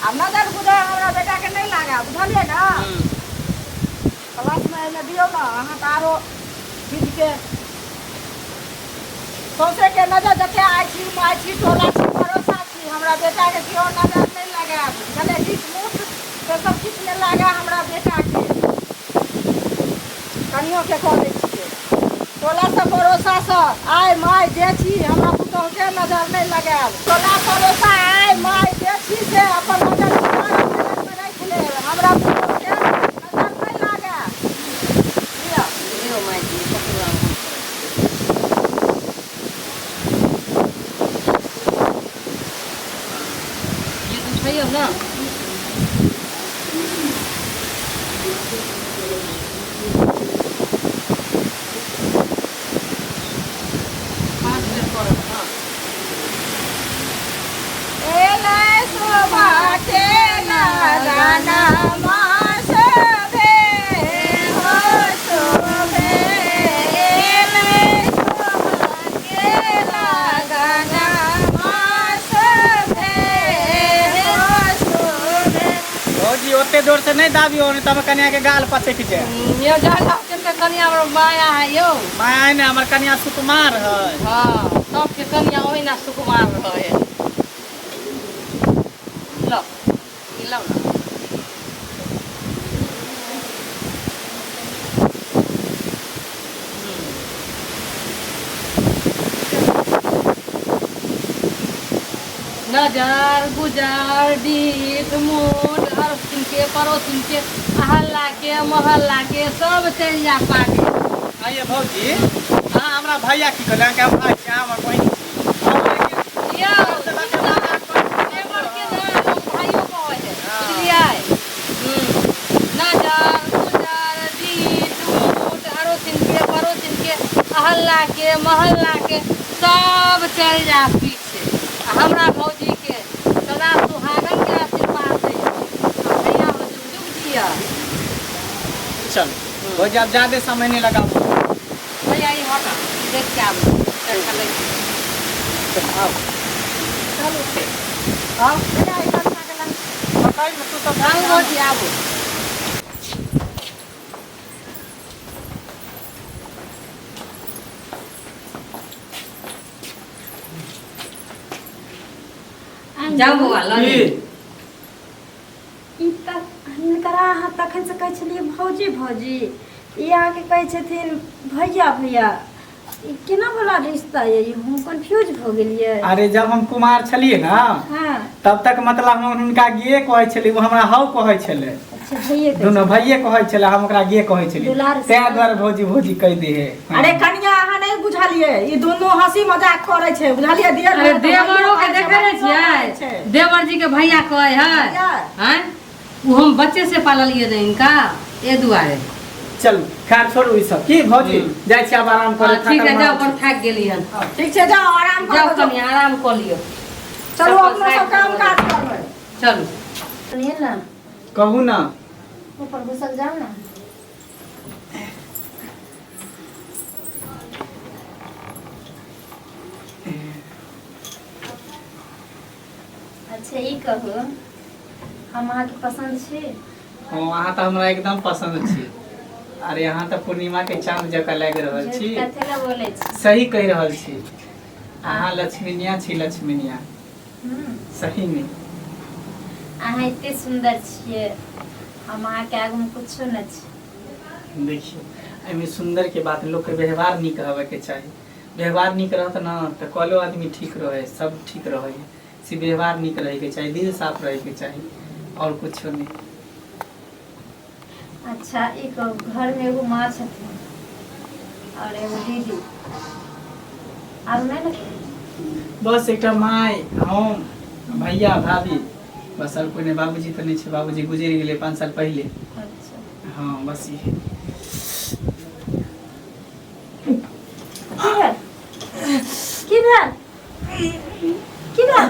आ नजर गुजर हमरा बेटाके नहि लागए, बुझलियै ने? क्लासमे एहिमे दियौ ने अहाँ तऽ आरो चीजके सौंसेके नजर जते आइ छी माय छी टोला छी पड़ोसा छी, हमरा बेटाके केओ नजर नहि लगायब, बुझलियै? किछु मुठ से सब किछु नहि लागए हमरा बेटाके। कनियोके कऽ दै छियै, टोलासँ पड़ोसासँ आइ माय जे छी हमरा पुतोहुके नजर नहि लगायब। टोला पड़ोसा आइ माय जे छी से अपन नजर नजरमे राखि लेब, हमरा पुतोहुके नजर नहि लागए। लिअ। लियौ माय जी, पकड़ू आब हम करै छी। गीत उठैयौ ने। पाँच बेर करब ने। एलै शोभा के लगनमा शोभे हो शोभे, एलै शोभा के लगनमा शोभे हो शोभे। भौजी, ओते जोर से नहीं दाबियो, नहीं तब कन्या के गाल पचक जाए। यौ जा जा के कनिया हमर माया है यौ। माया है ने, हमर कन्या सुकुमार है। हाँ, सबके कनिया ओहिना सुकुमार रहे। लो मिलौ ना। नजर गुजर डीठ मूठ अड़ोसिन के पड़ोसिन के अहल्ला के मोहल्ला के सब चलि जा पागे। आइए भौजी, अहाँ हमरा भैया की कहले? अहाँके हम भाई छी, अहाँ हमर बहिन छी। हम लेकिन यौ, देवर के ने लोग भाइयो कहै है, बुझलियै? नजर गुजर डीठ मूठ अड़ोसिन के पड़ोसिन के अहल्ला के मोहल्ला के सब चलि जा पीछे, आ हमरा भौजी के सदा सुहागन के आशीर्वाद दै छी, आ भैया हो जुग जुग जिया। चल भौजी, आब ज्यादा समय नहीं लगाबू। भैया ई हटा देख के आबै छी, चरखा लै छी। आउ। चलू, आउ बेटा, ई कनिया के लग पकड़ ने तू सब। आबू भौजी, आबू। जाउ बौआ लऽ की? लिअ। ई तऽ हिनकरा अहाँ तखनसँ कहै छलियै भौजी भौजी, ई अहाँके कहै छथिन भैया भैया, ई केना वाला रिश्ता ये? ई हम कंफ्यूज भऽ गेलियै। अरे जब हम कुमार छलियै ने, तब तक मतलब हम हुनका गे कहै छलियै, ओ हमरा हौ कहै छलै। अच्छा, भैये कहै। दुनू भैये कहै छलै, हम ओकरा गे कहै छलियै। दुलार से। तैं दुआरे भौजी भौजी कहि दे है। अरे कनिया, अहाँ नहि बुझलियै, ई दुनू हंसी मजाक करै छै, बुझलियै? दियर अरे भैया तऽ देवरो के भैया देखे नहि कहै छै। छियै, देवर जी के भैया कहै है। भैया। आँय, ओ हम बच्चे से पाललियै ने इनका, ए दुआरे। चलू, खैर छोड़ू ई सब। की भौजी, जाइ छी आब आराम करे। हाँ, ठीक है, थाकल जाओ, मारल बड़ थाकि गेली हन। ठीक छै, जाओ आराम जाओ करू। कनिया, आराम कऽ लियौ। चलू, चप्पल अपनो सब साइड काम कऽ काज करबै। चलू। सुनिए ने। छी। कहू ने। ऊपर घुसल जाउ ने। अच्छा ई कहू, हम अहाँके पसन्द छी? हँ, अहाँ तऽ हमरा एकदम पसन्द छी। अरे अहाँ तऽ पूर्णिमा के चाँद जकाँ लागि रहल झूठ छी। कथी लए बोलै छी? सही कहि रहल छी, अहाँ लक्ष्मीनिया छी, लक्ष्मीनिया। सही में। अहाँ एते सुन्दर छियै, हम अहाँके आगूमे कुछो नहि छी। देखियौ, एहिमे सुन्दर के बात, लोकके व्यवहार नीक होबे चाही। व्यवहार नीक रहत ने तऽ कलो आदमी ठीक रहे, सब ठीक रहे। से व्यवहार नीक रहैके चाही, दिल साफ रहैके चाही, आओर कुछो नहि। अच्छा ई कहू, घरमे एगो माँ छथिन आओर एगो दीदी, आर नहि ने? बस एकटा माय, हम, भैया, भाभी, बस आओर कोइ नहि। बाबूजी तऽ नहि छै, बाबूजी गुजरि गेलै 5 साल पहिले। अच्छा। हँ, बस इहे। की भेल? की भेल? की भेल?